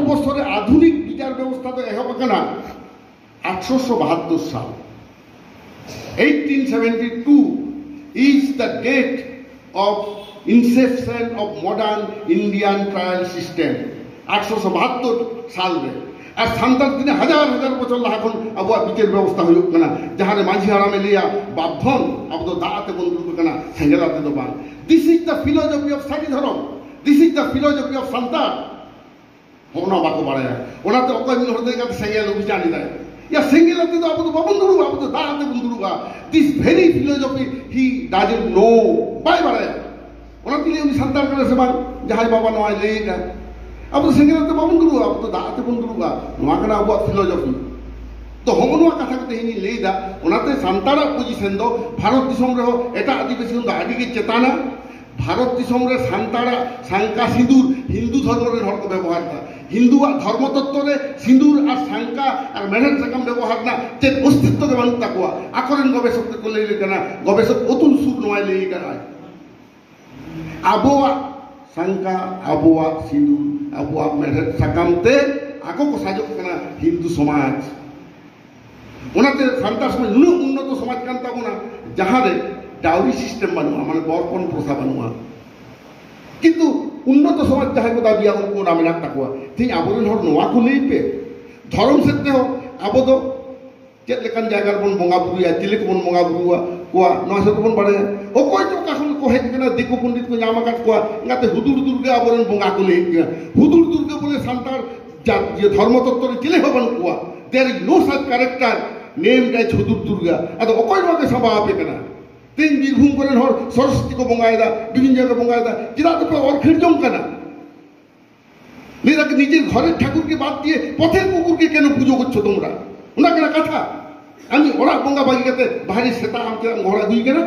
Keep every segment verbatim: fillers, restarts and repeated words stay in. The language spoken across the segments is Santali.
ᱵᱚᱪᱷᱚᱨ ᱨᱮ ᱟᱫᱷᱩᱱᱤᱠ ᱵᱤᱪᱟᱨ ᱵᱮᱵᱚᱥᱛᱷᱟ ᱫᱚ ᱮᱦᱚᱵ ᱟᱠᱟᱱᱟ ᱟᱴᱷᱨᱚᱥᱚ ᱵᱟᱦᱟᱛᱛᱚᱨ ᱥᱟᱞ᱾ Eighteen seventy two is the date of inception of modern Indian trial system. ᱟᱴᱷᱨᱚᱥᱚ ᱵᱟᱦᱟᱛᱛᱚᱨ ᱥᱟᱞ ᱨᱮ᱾ ᱟᱨ ᱥᱟᱱᱛᱟᱲ ᱛᱤᱱᱟᱹᱜ ᱦᱟᱡᱟᱨ ᱦᱟᱡᱟᱨ ᱵᱚᱪᱷᱚᱨ ᱞᱟᱦᱟ ᱠᱷᱚᱱ ᱟᱵᱚᱣᱟᱜ ᱵᱤᱪᱟᱹᱨ ᱵᱮᱵᱚᱥᱛᱷᱟ ᱦᱩᱭᱩᱜ ᱠᱟᱱᱟ, ᱡᱟᱦᱟᱸ ᱨᱮ ᱢᱟᱹᱡᱷᱤ ᱦᱟᱲᱟᱢᱮ ᱞᱟᱹᱭᱟ, "ᱵᱟᱯᱫᱷᱚᱱ, ᱟᱵᱚ ᱫᱚ ᱫᱟᱜ ᱟᱛᱮ ᱵᱚᱱ ᱫᱩᱲᱩᱵ ᱟᱠᱟᱱᱟ, ᱥᱮᱸᱜᱮᱞ ᱟᱛᱮ ᱫᱚ ᱵᱟᱝ." This is the philosophy of ᱥᱟᱹᱨᱤ ᱫᱷᱚᱨᱚᱢ. This is the philosophy of Santal. ᱦᱚᱸᱜᱼᱚ ᱱᱚᱣᱟ ᱵᱟᱠᱚ ᱵᱟᱲᱟᱭᱟ᱾ ᱚᱱᱟᱛᱮ ᱚᱠᱚᱭ ᱢᱤᱫ ᱦᱚᱲ ᱫᱚ ᱮᱱᱠᱷᱟᱱ ᱥᱮᱸᱜᱮᱞ ᱚᱵᱷᱤᱡᱟᱱ ᱮᱫᱟᱭ, "ᱭᱟ, ᱥᱮᱸᱜᱮᱞ ᱟᱛᱮ ᱫᱚ ᱟᱵᱚ ᱫᱚ ᱵᱟᱵᱚᱱ ᱫᱩᱲᱩᱵᱼᱟ, ᱟᱵᱚ ᱫᱚ ᱫᱟᱜ ᱟᱛᱮ ᱵᱚᱱ ᱫᱩᱲᱩᱵᱼᱟ." This very philosophy he doesn't know, ᱵᱟᱭ ᱵᱟᱲᱟᱭᱟ᱾ ᱚᱱᱟᱛᱮ ᱞᱟᱹᱭ, ᱩᱱᱤ ᱥᱟᱱᱛᱟᱲ ᱠᱟᱱᱟ ᱥᱮ ᱵᱟᱝ, ᱡᱟᱦᱟᱸᱭ ᱵᱟᱵᱟ ᱱᱚᱣᱟᱭ ᱞᱟᱹᱭ ᱮᱫᱟ, "ᱟᱵᱚ ᱫᱚ ᱥᱮᱸᱜᱮᱞ ᱟᱛᱮ ᱵᱟᱵᱚᱱ ᱫᱩᱲᱩᱵᱼᱟ, ᱟᱵᱚ ᱫᱚ ᱫᱟᱜ ᱟᱛᱮ ᱵᱚᱱ ᱫᱩᱲᱩᱵᱼᱟ"? ᱱᱚᱣᱟ ᱠᱟᱱᱟ ᱟᱵᱚᱣᱟᱜ philosophy. ᱛᱚ ᱦᱚᱸᱜᱼᱚ ᱱᱚᱣᱟ ᱠᱟᱛᱷᱟ ᱠᱚ ᱛᱮᱦᱮᱧ ᱤᱧ ᱞᱟᱹᱭ ᱮᱫᱟ᱾ ᱚᱱᱟᱛᱮ ᱥᱟᱱᱛᱟᱲᱟᱜ position ᱫᱚ ᱵᱷᱟᱨᱚᱛ ᱫᱤᱥᱚᱢ ᱨᱮᱦᱚᱸ ᱮᱴᱟᱜ ᱟᱹᱫᱤᱵᱟᱹᱥᱤ ᱠᱷᱚᱱ ᱫᱚ ᱟᱹᱰᱤ ᱜᱮ ᱪᱮᱛᱟᱱᱟ᱾ ᱵᱷᱟᱨᱚᱛ ᱫᱤᱥᱚᱢ ᱨᱮ ᱥᱟᱱᱛᱟᱲᱟᱜ ᱥᱟᱝᱠᱟ ᱥᱤᱸᱫᱩᱨ ᱦᱤᱱᱫᱩ ᱫᱷᱚᱨᱢᱚ ᱨᱮᱱ ᱦᱚᱲ ᱠᱚ ᱵᱮᱵᱚᱦᱟᱨ ᱮᱫᱟ᱾ ᱦᱤᱱᱫᱩᱣᱟᱜ ᱫᱷᱚᱨᱢᱚ ᱛᱚᱛᱛᱚ ᱨᱮ ᱥᱤᱸᱫᱩᱨ ᱟᱨ ᱥᱟᱝᱠᱟ ᱟᱨ ᱢᱮᱲᱦᱮᱫ ᱥᱟᱠᱟᱢ ᱵᱮᱵᱚᱦᱟᱨ ᱨᱮᱱᱟᱜ ᱪᱮᱫ ᱚᱥᱛᱤᱛᱛᱚ ᱜᱮ ᱵᱟᱹᱱᱩᱜ ᱛᱟᱠᱚᱣᱟ᱾ ᱟᱠᱚᱨᱮᱱ ᱜᱚᱵᱮᱥᱚᱠ ᱛᱮᱠᱚ ᱞᱟᱹᱭ ᱠᱟᱱᱟ, ᱜᱚᱵᱮᱥᱚᱠ ᱚᱛᱩᱞ ᱥᱩᱨ ᱱᱚᱣᱟᱭ ᱞᱟᱹᱭ ᱠᱟᱱᱟ, ᱟᱵᱚᱣᱟᱜ ᱥᱟᱝᱠᱟ, ᱟᱵᱚᱣᱟᱜ ᱥᱤᱸᱫᱩᱨ, ᱟᱵᱚᱣᱟᱜ ᱢᱮᱲᱦᱮᱫ ᱥᱟᱠᱟᱢ ᱛᱮ ᱟᱠᱚ ᱠᱚ ᱥᱟᱡᱚᱜ ᱠᱟᱱᱟ ᱦᱤᱱᱫᱩ ᱥᱚᱢᱟᱡᱽ᱾ ᱚᱱᱟᱛᱮ ᱥᱟᱱᱛᱟᱲ ᱥᱚᱢᱟᱡᱽ ᱱᱩᱱᱟᱹᱜ ᱩᱱᱱᱚᱛᱚ ᱥᱚᱢᱟᱡᱽ ᱠᱟᱱ ᱛᱟᱵᱚᱱᱟ, ᱡᱟᱦᱟᱸ ᱨᱮ ᱰᱟᱣᱨᱤ system ᱵᱟᱹᱱᱩᱜᱼᱟ, ᱢᱟᱱᱮ ᱵᱚᱨᱯᱚᱱ ᱯᱨᱚᱛᱷᱟ ᱵᱟᱹᱱᱩᱜᱼᱟ᱾ ᱠᱤᱱᱛᱩ ᱩᱱᱱᱚᱛᱚ ᱥᱚᱢᱟᱡᱽ ᱡᱟᱦᱟᱸᱭ ᱠᱚ ᱫᱟᱹᱵᱤᱭᱟ, ᱩᱱᱠᱩ ᱚᱱᱟ ᱢᱮᱱᱟᱜ ᱛᱟᱠᱚᱣᱟ᱾ ᱛᱮᱦᱮᱧ ᱟᱵᱚᱨᱮᱱ ᱦᱚᱲ ᱱᱚᱣᱟ ᱠᱚ ᱞᱟᱹᱭ ᱯᱮ, ᱫᱷᱚᱨᱚᱢ ᱥᱮᱫ ᱛᱮᱦᱚᱸ ᱟᱵᱚ ᱫᱚ ᱪᱮᱫ ᱞᱮᱠᱟᱱ ᱡᱟᱭᱜᱟ ᱨᱮᱵᱚᱱ ᱵᱚᱸᱜᱟ ᱵᱩᱨᱩᱭᱟ, ᱪᱤᱞᱤ ᱠᱚᱵᱚᱱ ᱵᱚᱸᱜᱟ ᱵᱩᱨᱩ ᱟᱠᱚᱣᱟ, ᱱᱚᱣᱟ ᱥᱮᱫ ᱫᱚᱵᱚᱱ ᱵᱟᱲᱟᱭᱟ᱾ ᱚᱠᱚᱭ ᱪᱚ ᱚᱠᱟ ᱠᱷᱚᱱ ᱠᱚ ᱦᱮᱡ ᱟᱠᱟᱱᱟ, ᱫᱤᱠᱩ ᱯᱚᱱᱰᱤᱛ ᱠᱚ ᱧᱟᱢ ᱟᱠᱟᱫ ᱠᱚᱣᱟ, ᱚᱱᱟᱛᱮ ᱦᱩᱫᱩᱲ ᱫᱩᱨᱜᱟᱹ ᱟᱵᱚᱨᱮᱱ ᱵᱚᱸᱜᱟ ᱠᱚ ᱞᱟᱹᱭᱮᱫ ᱠᱚᱣᱟ᱾ ᱦᱩᱫᱩᱲ ᱫᱩᱨᱜᱟᱹ ᱵᱚᱞᱮ ᱥᱟᱱᱛᱟᱲ ᱡᱟᱹᱛ, ᱤᱭᱟᱹ, ᱫᱷᱚᱨᱢᱚ ᱛᱚᱛᱛᱚ ᱨᱮ ᱪᱤᱞᱤ ᱦᱚᱸ ᱵᱟᱹᱱᱩᱜ ᱠᱚᱣᱟ᱾ There is no such character named as ᱦᱩᱫᱩᱲ ᱫᱩᱨᱜᱟᱹ᱾ ᱟᱫᱚ ᱚᱠᱚᱭ ᱱᱚᱣᱟ ᱠᱚ ᱥᱟᱢᱵᱟᱣ ᱟᱯᱮ ᱠᱟᱱᱟ? ᱛᱮᱦᱮᱧ ᱵᱤᱨᱵᱷᱩᱢ ᱠᱚᱨᱮᱱ ᱦᱚᱲ ᱥᱚᱨᱚᱥᱚᱛᱤ ᱠᱚ ᱵᱚᱸᱜᱟᱭᱮᱫᱟ, ᱵᱤᱵᱷᱤᱱ ᱡᱟᱭᱜᱟ ᱵᱚᱸᱜᱟᱭᱮᱫᱟ, ᱪᱮᱫᱟᱜ ᱫᱚᱯᱮ ᱚᱨ ᱠᱷᱟᱹᱲ ᱡᱚᱝ ᱠᱟᱱᱟ? ᱞᱟᱹᱭ ᱫᱟᱠᱚ ᱱᱤᱡᱮᱨ ᱜᱷᱚᱨᱮᱨ ᱴᱷᱟᱹᱠᱩᱨ ᱠᱮ ᱵᱟᱫ ᱫᱤᱭᱮ ᱯᱚᱛᱷᱮᱨ ᱠᱩᱠᱩᱨ ᱠᱮ ᱠᱮᱱ ᱯᱩᱡᱳ ᱠᱚᱨᱪᱷᱳ ᱛᱳᱢᱨᱟ? ᱚᱱᱟ ᱠᱟᱱᱟ ᱠᱟᱛᱷᱟ? ᱟᱢ ᱚᱲᱟᱜ ᱵᱚᱸᱜᱟ ᱵᱟᱹᱜᱤ ᱠᱟᱛᱮ ᱵᱟᱦᱨᱮ ᱥᱮᱛᱟ ᱟᱢ ᱪᱮᱫᱟᱜ ᱮᱢ ᱜᱚᱦᱚᱲ ᱟᱹᱜᱩᱭ ᱠᱟᱱᱟ?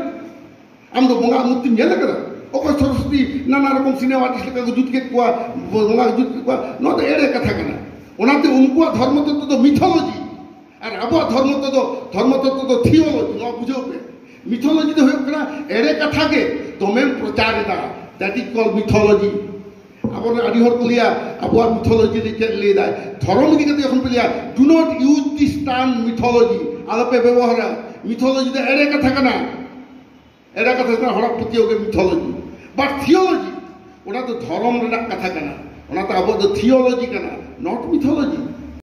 ᱟᱢ ᱫᱚ ᱵᱚᱸᱜᱟ ᱢᱩᱨᱛᱤᱢ ᱧᱮᱞ ᱟᱠᱟᱫᱟ? ᱚᱠᱚᱭ ᱥᱚᱨᱚᱥᱚᱛᱤ ᱱᱟᱱᱟ ᱨᱚᱠᱚᱢ ᱥᱤᱱᱮᱢᱟ ᱟᱨᱴᱤᱥᱴ ᱞᱮᱠᱟ ᱠᱚ ᱡᱩᱛ ᱠᱮᱫ ᱠᱚᱣᱟ, ᱵᱚᱸᱜᱟ ᱠᱚ ᱡᱩᱛ ᱠᱮᱫ ᱠᱚᱣᱟ, ᱱᱚᱣᱟ ᱫᱚ ᱮᱲᱮ ᱠᱟᱛᱷᱟ ᱠᱟᱱᱟ᱾ ᱚᱱᱟᱛᱮ ᱩᱱᱠᱩᱣᱟᱜ ᱫᱷᱚᱨᱢᱚ ᱛᱚᱛᱛᱚ ᱫᱚ ᱢᱤᱛᱷᱳᱞᱚᱡᱤ, ᱟᱨ ᱟᱵᱚᱣᱟᱜ ᱫᱷᱚᱨᱢᱚ ᱛᱚᱛᱛᱚ ᱫᱚ, ᱫᱷᱚᱨᱢᱚ ᱛᱚᱛᱛᱚ ᱫᱚ ᱛᱷᱤᱭᱳᱞᱚᱡᱤ᱾ ᱱᱚᱣᱟ ᱵᱩᱡᱷᱟᱹᱣ ᱯᱮ, ᱢᱤᱛᱷᱳᱞᱚᱡᱤ ᱫᱚ ᱦᱩᱭᱩᱜ ᱠᱟᱱᱟ ᱮᱲᱮ ᱠᱟᱛᱷᱟ ᱜᱮ ᱫᱚᱢᱮᱢ ᱯᱨᱚᱪᱟᱨ ᱮᱫᱟ, that is called mythology. ᱟᱵᱚᱨᱮᱱ ᱟᱹᱰᱤ ᱦᱚᱲ ᱠᱚ ᱞᱟᱹᱭᱟ, ᱟᱵᱚᱣᱟᱜ ᱢᱤᱛᱷᱳᱞᱚᱡᱤ ᱨᱮ ᱪᱮᱫ ᱞᱟᱹᱭ ᱫᱟᱭ? ᱫᱷᱚᱨᱚᱢ ᱤᱫᱤ ᱠᱟᱛᱮ ᱡᱚᱠᱷᱚᱱ ᱯᱮ ᱞᱟᱹᱭᱟ, do not use this term mythology, ᱟᱞᱚᱯᱮ ᱵᱮᱵᱚᱦᱟᱨᱟ᱾ ᱢᱤᱛᱷᱳᱞᱚᱡᱤ ᱫᱚ ᱮᱲᱮ ᱠᱟᱛᱷᱟ ᱠᱟᱱᱟ, ᱮᱲᱮ ᱠᱟᱛᱷᱟ ᱠᱟᱱᱟ, ᱦᱚᱲᱟᱜ ᱯᱟᱹᱛᱭᱟᱹᱣ ᱜᱮ ᱢᱤᱛᱷᱳᱞᱚᱡᱤ᱾ But theology, ᱚᱱᱟ ᱫᱚ ᱫᱷᱚᱨᱚᱢ ᱨᱮᱱᱟᱜ ᱠᱟᱛᱷᱟ ᱠᱟᱱᱟ, ᱚᱱᱟᱛᱮ ᱟᱵᱚᱣᱟᱜ ᱫᱚ theology ᱠᱟᱱᱟ, not mythology᱾